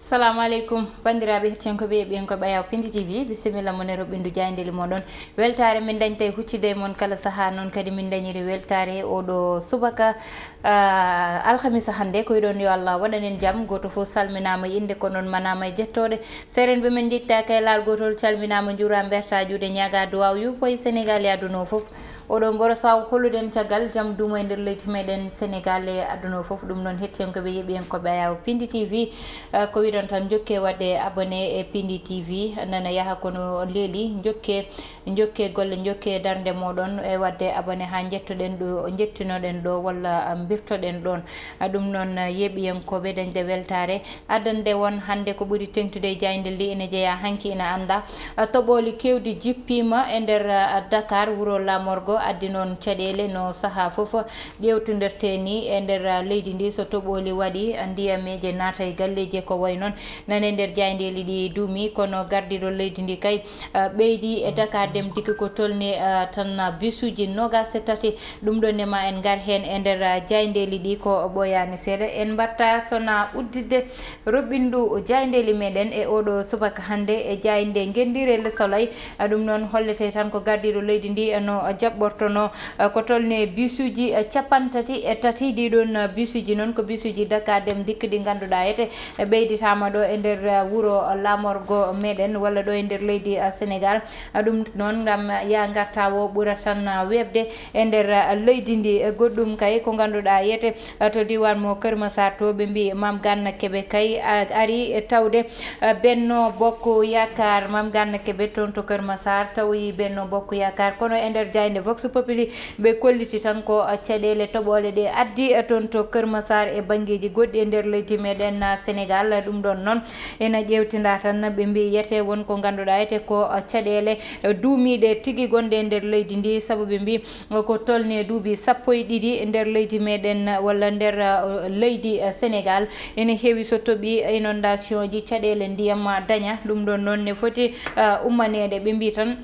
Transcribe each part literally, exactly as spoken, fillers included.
Salamu aleykum, banndiraaɓe hettiyankooɓe e ɓiyankooɓe Ayaw Pindi T V, bisimilla mon e roɓɓindu jaayndeeli mooɗon. Weltaare min dañta e huccude e mon kala sahaa, noon kadi min dañiri weltaare e oɗo subaka, ah, alhamisa hannde. Ko wiɗon yo Allah waɗan en jam, gooto fof salminaama e innde, ko noon manaama e jettooɗe. Seerenɓe men njettaaka e laal gootol, calminaama, njuuraama, mbertaa juuɗe, ñaagaa duwaaw, yuɓɓo e Senegaal e aduna o fof. Oɗo mboro saw holluɗen caggal jam duumo e nder leydi meɗen Senegaal e aduna o fof. Ɗum noon hettiyankooɓe e ɓiyankooɓe Ayaw Pindi T V, eh, ko wiɗon tan, njokke waɗde abonné e Pindi T V, nana yaha kono leeli, njokke, njokke golle, njokke darnde mooɗon e waɗde abonné haa njettoɗen ɗo njettinoɗen ɗo walla, ah, mbirtoɗen ɗoon. Ah, ɗum noon, ah, yeeɓiyankooɓe dañde weltaare. Addande won hannde ko ɓuri teŋtude e jaaynde ndi ene jeyaa hanki ina annda, ah, toɓooli keewɗi jippiima e nder, ah, Dakar, wuro laamorgo, addi noon caɗeele no sahaa fof ƴeewtondirtee ni e nder, ah, leydi ndi. So toɓooli waɗi, ah, ndiyameeje naata e galleeji e ko wayi noon, nane nder jaayndeeli ɗi duumi, kono gardiiɗo leydi ndi kay, ah, ɓeydi e Dakar Dem Dikk ko tolni, ah, tan, ah, bisuuji noogaas e tati. Ɗum ɗoon ne ma en ngar heen e nder, ah, jaayndeeli ɗi ko ɓooyaani seeɗa. En mbaɗta sona udditde roɓɓindu jaayndeeli meɗen e oɗo subaka hannde e jaaynde ngenndiire Le Soleil. Ah, ɗum noon hollete tan ko gardiiɗo leydi ndi no jaɓɓortono, ah, ko tolni bisuuji, ah, capanɗe tati e tati. Ɗii ɗoon, ah, bisuuji noon ko bisuuji Dakar Dem Dikk ɗi ngannduɗaa ete e ɓeyditaama ɗo e nder, ah, wuro laamorgo meɗen walla ɗo e nder leydi, ah, Senegaal. Ah, ɗum noon ngam yaa ngartaa o ɓura tan, ah, weeɓde e nder, ah, leydi ndi. E goɗɗum kay ko ngannduɗaa yete, ah, to diiwaan mo Kër Massar to, ɓe mbi Mame Gana Kébé kay, ah, ari e tawde, ah, Benno Bokk Yaakaar. Mame Gana Kébé toon to Kër Massar tawi Benno Bokk Yaakaar. Kono e nder jaaynde Vox Populi ɓe kolliti tan ko, ah, caɗeele toɓoole ɗe addi, ah, toon to Kër Massar e banngeeji goɗɗi e nder leydi meɗen, ah, Senegaal. Ɗum ɗoon noon ena ƴeewtinda tan, ɓe mbi yete won ko ngannduɗaa yete ko, ah, caɗeele, ah, duumiiɗe tigi gonɗe e nder leydi ndi, sabu ɓe mbi ko tolni e duuɓi sappo e ɗiɗi e nder leydi meɗen, walla nder, uh, leydi, uh, Senegaal, ene heewi so toɓi inondation ji, caɗeele ndiyam, uh, daña. Ɗum ɗoon noon ne foti, uh, ummaneede. Ɓe mbi tan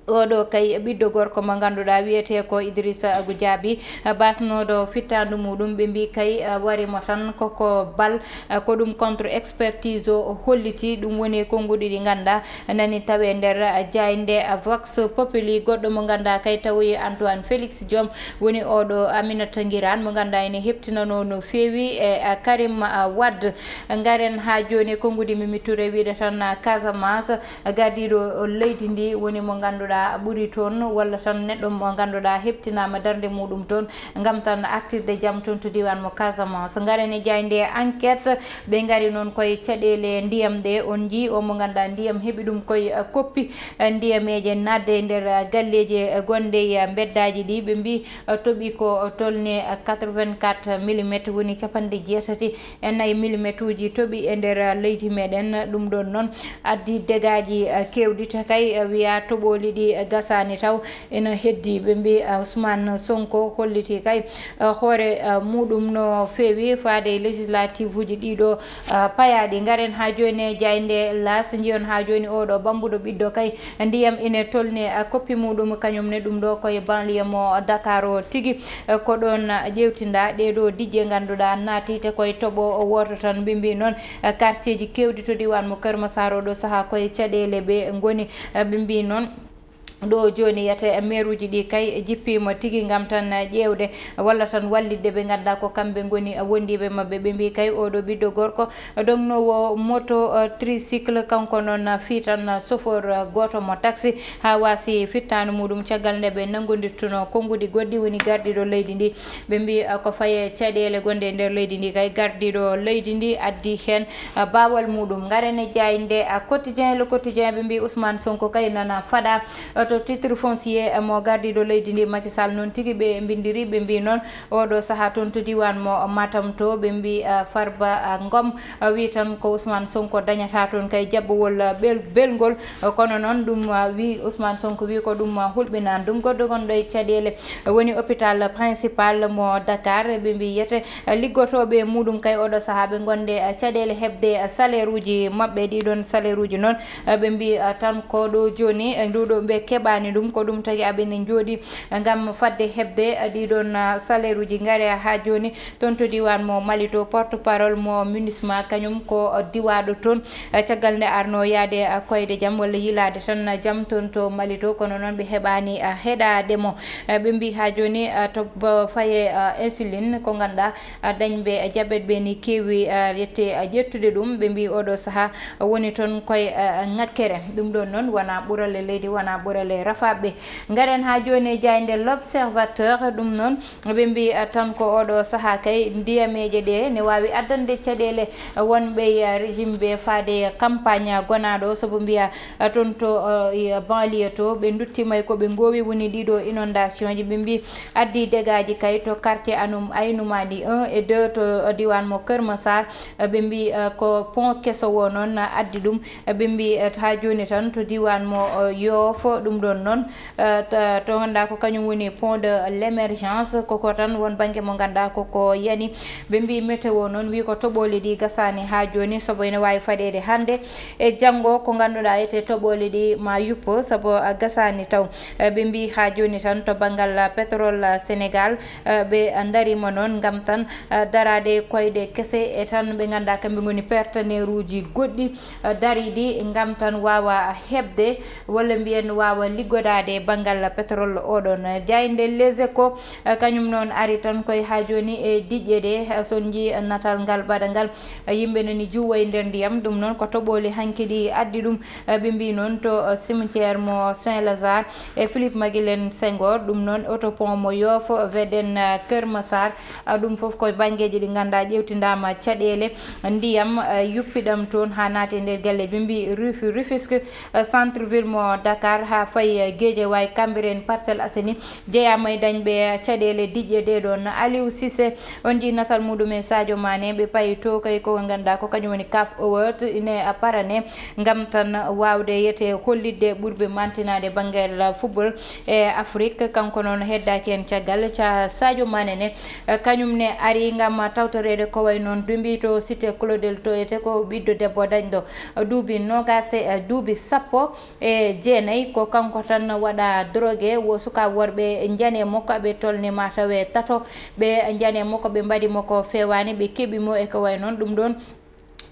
oɗo kay ɓiɗɗo gorko mo ngannduɗaa wiyetee ko Idrissa Goudiaby, uh, basnooɗo fittaandu muɗum, ɓe mbi kay, uh, wari mo tan koko bal, uh, ko ɗum contre expertise o holliti. Ɗum woni konnguɗi ɗi ngannduɗaa nani tawe nder jaaynde Vox Populi. Goɗɗo mo ngannduɗaa kay tawi Antoine Félix Diome woni oɗo, Aminata Ngiraan mo ngannduɗaa ene heptinanoo no feewi e, e Karim, a, Wade. Ngaren haa jooni e konnguɗi Mimi Touré wiyde tan, a, Casamance, gardiiɗo leydi ndi woni mo ngannduɗaa ɓuri toon, walla tan neɗɗo mo ngannduɗaa heptinaama darnde muɗum toon ngam tan artirde jam toon to diiwaan mo Casamance. Ngaren e jaaynde Enquête, ɓe ngari noon koye caɗeele ndiyam ɗe. On njii o mo ngannduɗaa ndiyam heɓi ɗum koye, eh, koppi, eh, ndiyameeje naatde e nder, eh, galleeji, eh, gonɗe e, eh, mbeddaaji ɗi. Ɓe mbi, eh, toɓi ko, eh, tolni, eh, quatre-vingt-quatre millimètres, woni capanɗe jeetati e nayi millimètre uji toɓi e nder, eh, leydi meɗen. Ɗum ɗoon noon addi degaaji, eh, keewɗi. To kay, eh, wiya toɓooli ɗi, eh, gasaani taw. Ina heddi, ɓe mbi, uh, Ousmane Sonko holliti kay, uh, hoore, uh, muɗum no feewi faade e législative uji ɗiɗo, uh, payaaɗi. Ngaren haa jooni e jaaynde L'As, njiyon haa jooni oɗo bambuɗo ɓiɗɗo kay ndiyam ine tolni, uh, koppi muɗum, kañum ne ɗum ɗo koye banlieue mo Dakar o tigi. Uh, ko ɗoon, uh, ƴeewtinda ɗee ɗo dijje ngannduɗaa naati te koye toɓo wooto tan. Ɓe mbi noon, uh, quartier ji keewɗi to diiwaan mo Kër Massar oɗo sahaa koye caɗeele ɓe ngoni. Uh, ɓe mbi noon ɗo jooni yete meeruuji ɗi kay jippiima tigi ngam tan ƴeewde walla tan wallitde ɓe ngannduɗaa ko kamɓe ngoni wondiiɓe maɓɓe. Ɓe mbi kay oɗo ɓiɗɗo gorko dognoowo moto, eh, tricycle, kanko noon fii tan chauffeur, eh, gooto mo taxi haa waasi fittaandu muɗum caggal nde ɓe nanngondirtunoo konnguɗi goɗɗi, woni gardiiɗo leydi ndi. Ɓe mbi, eh, ko faye caɗeele gonɗe e nder leydi ndi kay gardiiɗo leydi ndi addi heen, eh, baawal muɗum. Ngaren e jaaynde, eh, Quotidien, Le Quotidien, ɓe mbi Ousmane Sonko kay nana faɗa to titre foncier mo gardiiɗo leydi ndi Macky Sall. Noon tigi ɓe mbinndiri, ɓe mbi noon oɗo sahaa toon to diiwaan mo Matam to, ɓe mbi, ah, Farba, ah, Ngom, ah, wi tan ko Ousmane Sonko dañata toon kay jaɓɓowol, ah, ɓel-, belngol. Ah, kono noon ɗum, ah, wi Ousmane Sonko wi ko ɗum, ah, hulɓinaani ɗum. Goɗɗo gonɗo e caɗeele, ah, woni hôpital principal mo Dakar, ɓe mbi yete, ah, liggotooɓe muɗum kay oɗo sahaa ɓe ngonde, ah, caɗeele heɓde, ah, salaire uji maɓɓe. Ɗiɗon salaire uji noon, ah, ɓe mbi, ah, tan ko ɗo jooni, eh, nduɗo ɓe heɓaani ɗum. Ko ɗum tagi aɓe ne njooɗi ngam fadde heɓde ɗiɗon, ah, salaire uji. Ngare haa jooni toon to diiwaan mo Mali to, porte parole mo MINUSMA, kañum ko diwaaɗo toon, ah, caggal nde arno yahde, ah, koyde jam walla yiilaade tan jam toon to Mali to, kono noon ɓe heɓaani, ah, heɗaade mo. Ah, ɓe mbii haa jooni, ah, to ba-, faye, ah, insuline ko ngannduɗaa, ah, dañɓe diabète ɓe ni keewi, ah, yette, ah, ƴettude ɗum. Ɓe mbii oɗo sahaa woni toon koye, eh, ŋakkere. Ɗum ɗoon noon wonaa ɓurale leydi, wonaa ɓurale rafaaɓe. Ngaren haa jooni e jaaynde L'Observateur. Ɗum noon ɓe mbii, eh, tan ko oɗo sahaa kay ndiyameeje ɗe ne waawi addande caɗeele, eh, wonɓe, eh, régime ɓe faade e campagne gonaaɗo, sabu mbiya, eh, toon to, eh, banlieue to ɓe nduttiima e ko ɓe ngoowi woni ɗiɗo inondation ji. Ɓe mbii addi dégâts ji kay to quartier anum Aynoumady un et deux to, eh, diiwaan mo Kër Massar. Eh, ɓe mbii, eh, ko pont keso wo noon addi ɗum. Eh, ɓe mbii, eh, haa jooni tan to diiwaan mo, eh, Yoof, ɗum ɗoon noon, eh, ta-, to ngannduɗaa ko kañum woni pont de l'émergence, koko tan won bannge mo ngannduɗaa koko yani. Ɓe mbii météo noon wii ko toɓooli ɗi gasaani haa jooni, sabu ene waawi faɗeede hannde e janngo ko ngannduɗaa etee toɓooli ɗi ma yuppo, sabu, eh, gasaani taw. Eh, ɓe mbii haa jooni tan to banngal, eh, pétrole, eh, Sénégal, eh, ɓe ndariima noon ngam tan, eh, daraade koyɗe kese e tan ɓe ngannduɗaa kamɓe ngoni partenaire uji goɗɗi, eh, dariiɗi ngam tan waawa heɓde walla mbiyen waawa liggodaade banngal pétrole oɗon. Jaaynde Les Échos, eh, kañum noon ari tan koye haa jooni e diƴƴe ɗe, eh, so on njii natal ngal ɓada ngal, eh, yimɓe nani juuwa e nder ndiyam. Ɗum noon ko toɓooli hanki ɗi addi ɗum. Eh, ɓe mbii noon to, eh, cimetière mo Saint-Lazare e Philippe Maguilène Senghor, ɗum noon autopont mo Yoff, Védène, eh, Kër Massar. Ah, ɗum fof ko banngeeji ɗi ngannduɗaa ƴeewtindaama caɗeele ndiyam, eh, yuppiɗam toon haa naati e nder galle. Ɓe mbii Ruf-, Rufisque, eh, centre ville mo Dakar haa fayi, eh, Guédiawaye, Cambérène, Parcelles Assainies jeyaama e dañɓe caɗeele diƴƴe ɗe ɗoon. Aliou Cissé, on njii natal muɗum e Sadio Mané, ɓe payi to kay ko ngannduɗaa ko kañum woni CAF Awards, ine parane ngam tan waawde yete hollitde ɓurɓe mantinaade banngal football e Afrique. Kanko noon heddaaki heen caggal. Ca Sadio Mané ne, eh, kañum ne ari ngam tawtoreede ko wayi noon, ɓe mbii to Cité Claudel to etee ko ɓiɗɗo debbo dañɗo duuɓi noogaas e, eh, duuɓi sappo e jeenayi. Ko kanko tan waɗa drogue, wo sukaaɓe worɓe njani e makko, aɓe tolni ma tawe tato, ɓe njani e makko, ɓe mbaɗi mo ko feewaani, ɓe keɓi mo e ko wayi noon. Ɗum ɗoon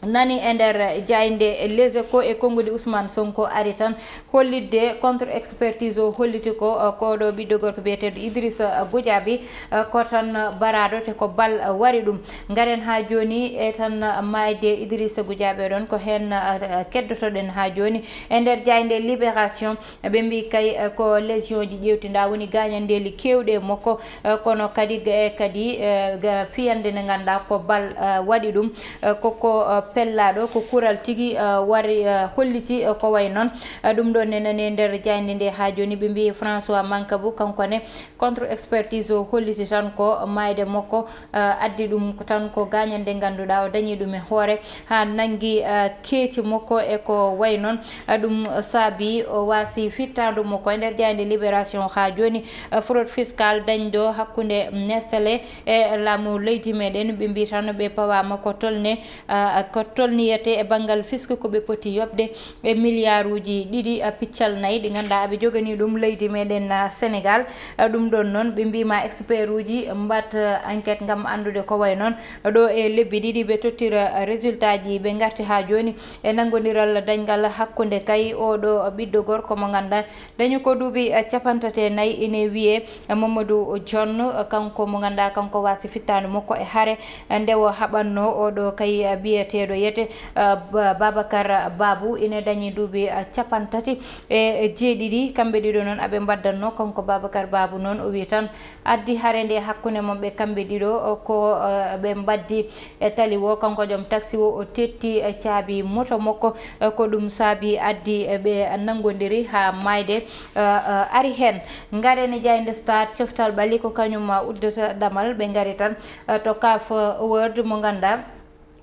nani e nder jaaynde Les Échos e konnguɗi Ousmane Sonko ari tan hollitde contre expertise o holliti ko, uh, ko ɗo ɓiɗɗo gorko biyeteeɗo Idrissa Goudiaby, uh, ko tan baraaɗo te ko bal, uh, wari ɗum. Ngaren haa jooni e tan, uh, maayde Idrissa Goudiaby ɗoon ko heen, uh, keddotoɗen haa jooni. E nder jaaynde Libération, ɓe mbii kay, eh, ko lésion ji ƴeewtindaa woni gaañanndeeli keewɗi e makko, eh, kono kadi, eh, kadi, eh, ga-, fiyannde nde ngannduɗaa ko bal, eh, waɗi ɗum, eh, koko, eh, pellaaɗo, ko kural tigi, eh, wari, eh, holliti, eh, ko wayi noon. Eh, ɗum ɗoon ne nani e nder jaaynde nde haa jooni, ɓe mbii François Mancabou, kanko ne contre expertise o holliti tan ko maayde makko, eh, addi ɗum ko tan ko gaañannde ngannduɗaa o dañi ɗum e hoore haa nanngi, eh, keeci makko e ko wayi noon. Eh, ɗum saabi o waasi fittaandu makko e nder jaaynde Libération haa jooni. Eh, fraude fiscale dañɗo hakkunde Nestlé e laamu leydi meɗen, ɓe mbii tan ɓe pawaama ko tolne, eh, ko tolniyete e banngal fisc ko ɓe poti yoɓde e miliyaaruuji ɗiɗi, eh, piccal nayi ɗi ngannduɗaa aɓe joganii ɗum leydi meɗen, eh, Sénégal. Eh, ɗum ɗoon noon ɓe mbiima expert uji mbaɗ, eh, enquête ngam anndude ko wayi noon. Ɗo e lebbi ɗiɗi ɓe tottira, eh, résultat ji, ɓe ngarti haa jooni e nanngondiral dañngal hakkunde kay oɗo ɓiɗɗo gorko mo ngannduɗaa dañi ko duuɓi, eh, capanɗe tati e nayi, ine wiyee, eh, Mamadou John, eh, kanko mo ngannduɗaa kanko waasi fittaandu makko e hare, eh, nde o haɓatnoo oɗo kay, eh, biyeteeɗo yete, eh, Ba-, Babacar Babou ine dañi duuɓi, eh, capanɗe tati e jeeɗiɗi. Kamɓe ɗiɗo noon aɓe mbaddannoo, kanko Babacar Babou noon o wii tan addi hare nde hakkunde maɓɓe kamɓe ɗiɗo, o, ko, eh, ɓe mbaddi e tali o, kanko joom taxi o, o tetti, eh, caabi moto makko, eh, ko ɗum saabi addi, eh, ɓe nanngondiri haa maayde, eh, eh, ari heen. Ngaren e jaaynde Stade, coftal ɓalli ko kañum, eh, uddata ɗamal, ɓe ngari tan, eh, to CAF Award mo ngannduɗaa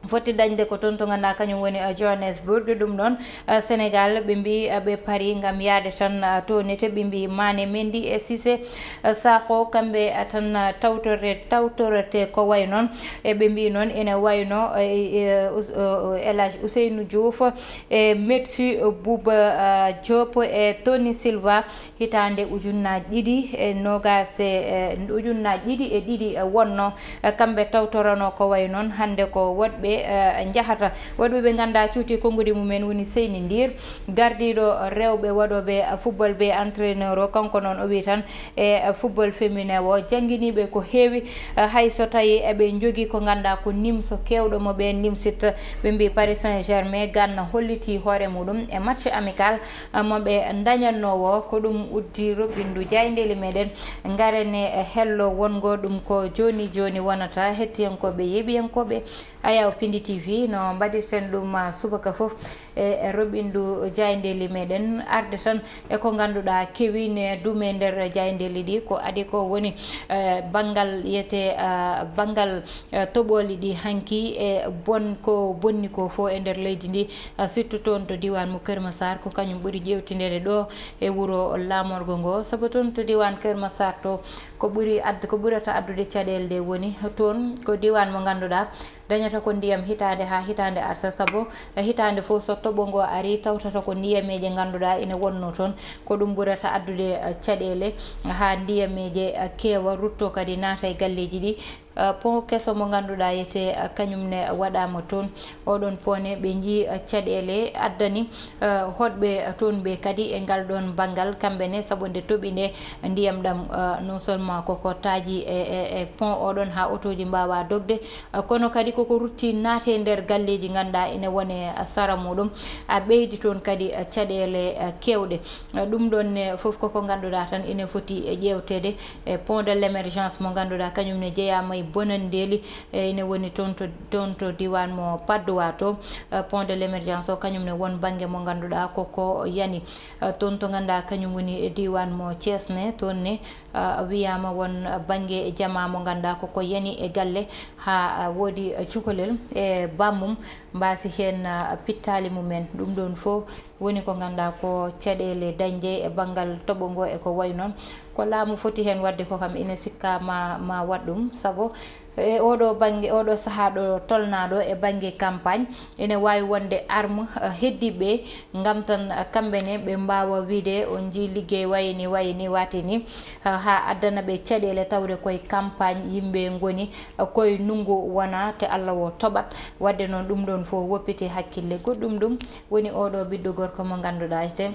foti dañde ko toon to ngannduɗaa kañum woni, eh, Johannesburg. Ɗum ɗoon, eh, Sénégal, ɓe mbii, eh, ɓe pari ngam yahde tan, eh, to nete. Ɓe mbii Mané, Mendy e Cissé, eh, Sakho, kamɓe, eh, tan, eh, tawtorte, tawtorte ko wayi noon. E ɓe mbii noon ene wayno, eh, eh, Us-, eh, El Hadj Ousseynou Diouf e Metsu Bouba, eh, Diop e Tony Silva. Hitaande ujunnaaji ɗiɗi e noogaas e, e ujunnaaji ɗiɗi e ɗiɗi e wonno, e, kamɓe tawtoranoo ko wayi noon. Hannde ko woɗɓe, e, njahata, woɗɓe ɓe nganndaa cuuti konnguɗi mumen woni Seyni Ndir, gardiiɗo rewɓe waɗooɓe football be entraîneur o, kanko noon o wii tan e football féminin o, jannginiiɓe ko heewi, e, hay so tawii eɓe njogii ko nganndaa ko nimso keewɗo mo ɓe nimsitta. Ɓe mbii Paris Saint-Germain, Gana hollitii hoore muɗum e match amical mo ɓe ndañatnoo o. Ko ɗum uddi roɓɓindu jaayndeeli meɗen. Ngaren e hello wonngo ɗum ko jooni jooni wonata. Hettiyankooɓe, yeeɓiyankooɓe Ayaw Pindi T V, no mbaɗirten ɗum, ah, subaka fof e, e roɓɓindu jaayndeeli meɗen. Arde tan e ko ngannduɗaa kewi ne duume nder jaayndeeli ɗi, ko adi ko woni, eh, banngal yete, ah, banngal eh, toɓooli ɗi hanki e bon-, ko bonni ko fof e nder leydi ndi, eh, surtout toon to diiwaan mo Kër Massar, ko kañum ɓuri ƴeewtindeede ɗo e wuro laamorgo ngo. Sabu toon to diiwaan Kër Massar to, ko ɓuri add-, ko ɓurata addude caɗeele ɗe woni toon ko diiwaan mo ngannduɗaa dañata ko ndiyam hitaande haa hitaande arta, sabu, eh, hitaande fof so toɓo ngo ari tawtata ko ndiyameeje ngannduɗaa ene wonno toon. Ko ɗum ɓurata addude, eh, caɗeele haa ndiyameeje, eh, keewa rutto kadi naata e galleeji ɗi. Eh, pont keso mo ngannduɗaa yete, eh, kañum ne waɗaama toon. Oɗon pont ne ɓe njii, eh, caɗeele addani, eh, hoɗɓe, eh, toon ɓe kadi e ngal ɗoon banngal, kamɓe ne, sabu nde toɓi nde ndiyam ɗam, eh, non seulement koko taaji e, e, e pont oɗon haa otooji mbaawa dogde, eh, kono kadi koko rutti naate nder galleeji ngannduɗaa ene wone, eh, sara muɗum, a ɓeydi toon kadi, eh, caɗeele, eh, keewɗe. Eh, ɗum ɗoon ne fof koko ngannduɗaa tan ene foti, eh, ƴeewteede. E pont de l'émergence mo ngannduɗaa kañum ne jeyaama e bonanndeeli, e ene woni toon to, toon to diiwaan mo Patte d'Oie to. Eh, pont de l'émergence o kañum ne won bannge mo ngannduɗaa ko, ko yani. Eh, toon to ngannduɗaa kañum woni e diiwaan mo Thiès ne, toon ne, eh, wiyaama won bannge jamaa mo ngannduɗaa ko, ko yani e galle haa, eh, woodi, eh, cukalel e bammum mbaasi heen, eh, pittaali mumen. Ɗum ɗoon fof woni ko ngannduɗaa ko caɗeele dañde e banngal toɓo ngo e ko wayi noon. Ko laamu foti heen waɗde ko kam ine sikkaa ma, ma waɗ ɗum, sabu e oɗo bannge, oɗo sahaa ɗo tolnaaɗo e bannge campagne, ene waawi wonde arme, eh, heddiiɓe ngam tan, eh, kamɓe ne ɓe mbaawa wiyde on njii liggey wayi ni, wayi ni, waati ni, eh, haa addana ɓe caɗeele tawde koye campagne yimɓe ngoni, eh, koye ndunngu wona te Allah o toɓat. Waɗde noon ɗum ɗoon fof woppiti hakkille. Goɗɗum ɗum woni oɗo ɓiɗɗo gorko mo ngannduɗaa te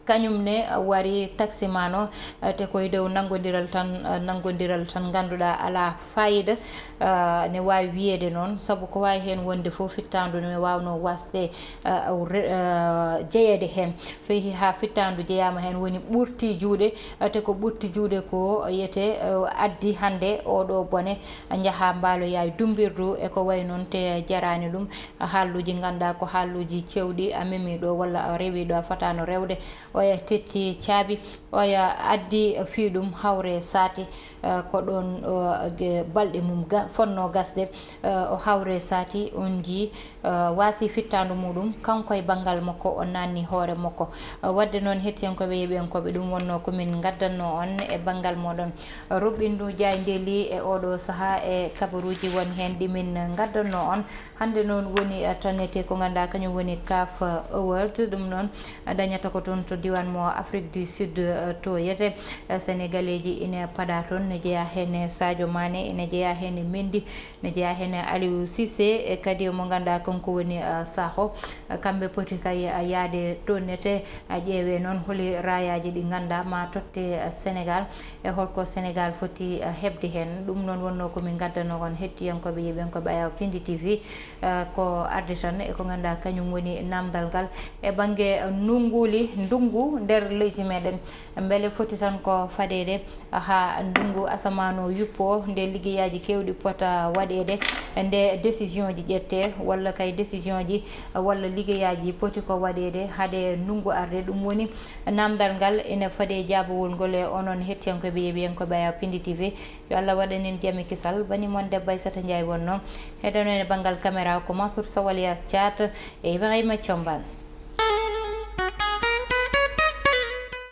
kañum ne wari taximan o, eh, te koye dow nanngondiral tan, eh, nanngondiral tan ngannduɗaa alaa fayida, eh, ne waawi wiyeede noon, sabu ko waawi heen wonde fof fittaandu ne waawnoo waasde, eh, re-, eh, jeyeede heen. So yehii haa fittaandu jeyaama heen woni ɓurti juuɗe, eh, te ko ɓurti juuɗe ko yete, eh, addi hannde oɗo bone njaha mbaaloyaa e dummbirdu e ko wayi noon, te jaraani ɗum. Haalluuji ngannduɗaa ko haalluuji cewɗi, a memii ɗo walla a rewii ɗo a fotaano rewde. Oya tetti caabi, oya addi fii ɗum hawre saati, eh, ko ɗoon, eh, ge-, balɗe mum ga-, fotnoo gasde, eh, o hawre saati, on njii, eh, waasi fittaandu muɗum, kanko e banngal makko, o naanni hoore makko. Eh, waɗde noon, hettiyankooɓe, yeeɓiyankooɓe, ɗum wonnoo ko min ngaddannoo on e banngal mooɗon. Roɓɓindu jaayndeeli e oɗo sahaa e kabaruuji won heen ɗi min ngaddannoo on. Hannde noon woni, eh, tonnete ko ngannduɗaa kañum woni CAF, eh, Award. Ɗum noon, eh, dañata ko toon to diiwaan mo Afrique du Sud, eh, to yete, eh, Senegaleeji ine paɗa toon, ne jeyaa heen e Sadio Mané, ene jeyaa heen e Mendy, ne jeyaa heen e Aliou Cissé, e kadi mo ngannduɗaa kanko woni, eh, Sakho. Eh, kamɓe poti kay, eh, yahde toon nete, eh, ƴeewe noon holi raayaaji ɗi ngannduɗaa ma totte, eh, Senegal, e holko Senegal foti, eh, heɓde heen. Ɗum noon wonnoo ko min ngaddannoo on hettiyankooɓe, yeeɓiyankooɓe Ayaw Pindi T V. Eh, ko arde tan e ko ngannduɗaa kañum woni naamndal ngal e bannge, eh, ndunnguuli, ndunngu nder leydi meɗen. Mbele foti tan ko fadeede haa ndunngu asamaan o yuppo, nde liggeyaaji keewɗi pota waɗeede, nde décision ji ƴettee, walla kay décision ji, walla liggeyaaji poti ko waɗeede hade ndunngu arde. Ɗum woni naamndal ngal ina fadee jaabawol ngol e onon hettiyankooɓe, yeeɓiyankooɓe Ayaw Pindi T V. Yo Allah waɗan en jam e kisal. Bani mon debbo Aissata Ndiaye wonno. Heɗono e banngal caméra ko Mansour Sow alias Thiat e Ibrahima Thiombane.